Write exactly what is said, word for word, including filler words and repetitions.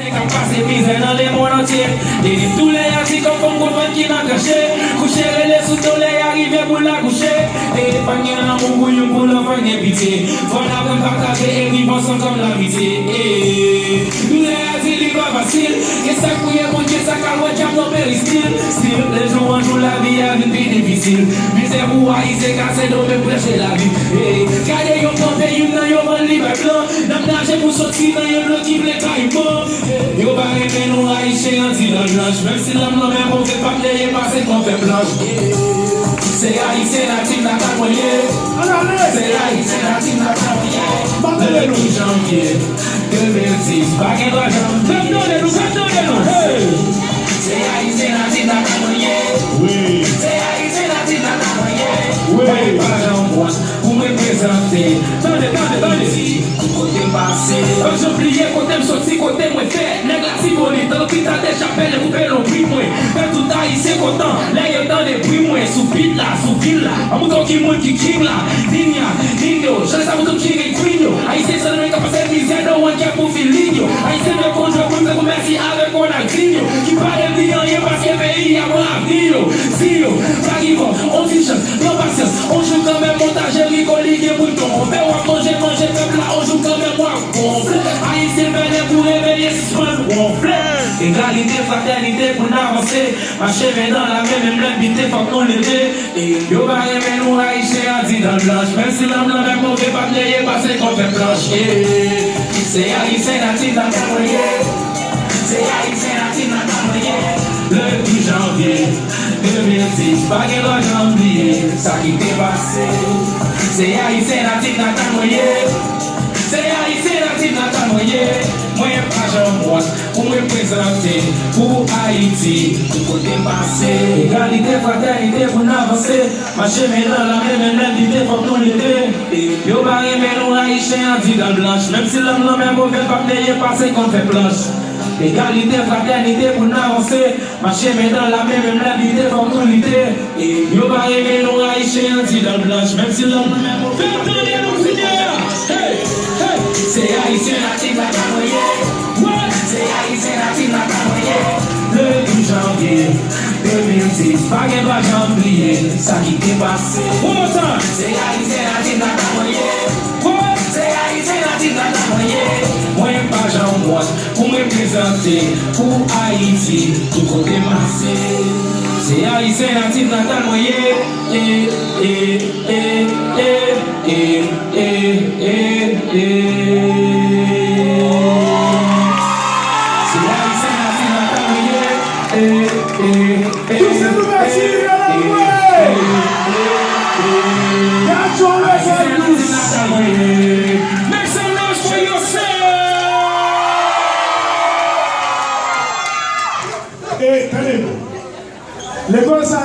K ap pase mizè nan lemonn antye. E tou lè y a di kòm fanm konprann ki nan kache. Kouche rele sou do lè y a rive pou l akouche. E pa gen lanmou pou youn pou lòt, pa gen pitye. Fò n aprann pataje e viv ansanm kòm lamitye. E tou lè y a di li pa fasil. Gen sa k priye Bondye, sa k al wè dyab nan peristil. Still, de jou an jou lavi a vin pi difisil. Mizè pou Ayisyen kase do men preche lavi. E gade yo kanpe, youn nan yo vann li bay blan. N ap naje pou soti nan yon dlo ki plen kayiman. Yo pa renmen nou Ayisyen andidan blanch. Menm si nanm nan men move, pa pleye pase kòm fè planch. Se Ayisyen natif natal mwen ye. Se Ayisyen natif natal mwen ye. Depi janvye de mil dis, pa gen dwa janm bliye. Fè m tande nou, fè m tande nou. Hey! Se Ayisyen natif natal mwen ye. Wi. Se Ayisyen natif natal mwen ye. Wi. Mwen pa janm wont pou mwen prezante. Tande, tande, tande. Pou kote m pase. Pa janm bliye kote m soti, kote mwen fè. Nèg Latibonit, an lopital Dechapèl, yo koupe lonbri mwen. Fè tout Ayisyen kontan lè yo tande bri mwen. Sou beat la, sou vil la. An mouton ki moun ki king la. Ninya, ninyo. Jan sa mouton king e queen yo. Ayisyen san nèg k ap pase mizè, no one care pou feeling yo. Ayisyen vle konjwe pou m tankou Messi avèk Ronaldinho. Ki pa devni anyen paske peyi a pran avni yo. Di yo, pa give up, on ti chans, pran pasyans. On jou kanmenm, montaje Rico li gen pou l tonbe. W ap manje, manje pèp la, on jou kanmenm w ap gonfle. Ayisyen fè lè pou reveye, sispann wonfle. Egalite, fratènite pou n avanse. Mache men nan la men, menm lè n bite, fòk nou leve. Yo pa renmen nou Ayisyen andidan blanch. Menm si nanm nan men move, pa pleye pase kòm fè planch. Se Ayisyen natif natal mwen ye. Se Ayisyen natif natal mwen ye. Depi janvye de mil dis, pa gen dwa janm bliye sa ki te pase. Se Ayisyen natif natal mwen ye. Se Ayisyen natif natal mwen ye. Mwen pa janm wont pou mwen prezante pou Ayiti, pou kote m pase. Egalite, fratènite pou n avanse. Mache men nan la men, menm lè n bite, fòk nou leve. Yo pa renmen nou Ayisyen andidan blanch. Menm si nanm nan men move, pa pleye pase kòm fè planch. Egalite, fratènite pou n avanse. Mache men nan la men, menm lè n bite, fòk nou lite. Yo pa renmen nou Ayisyen andidan blanch. Menm si nanm nan men move. Fè m tande nou kounye a. Hey, hey. Se Ayisyen natif natal mwen ye. What? Se Ayisyen natif natal mwen ye. Depi janvye de mil dis, pa gen dwa janm bliye sa ki te pase. One more time. Se Ayisyen natif natal mwen ye. What? Se Ayisyen natif natal mwen ye. Mwen pa janm wont pou mwen prezante pou Ayiti, tout kote m pase. Se Ayisyen natif natal mwen ye. E, e, e, e, e, e, e, e, e. Se Ayisyen natif natal mwen ye. E, e, e, e, e, e, e, e. Ayisyen natif natal mwen ye. Make some noise for yourself! E, tande. Lekòl sa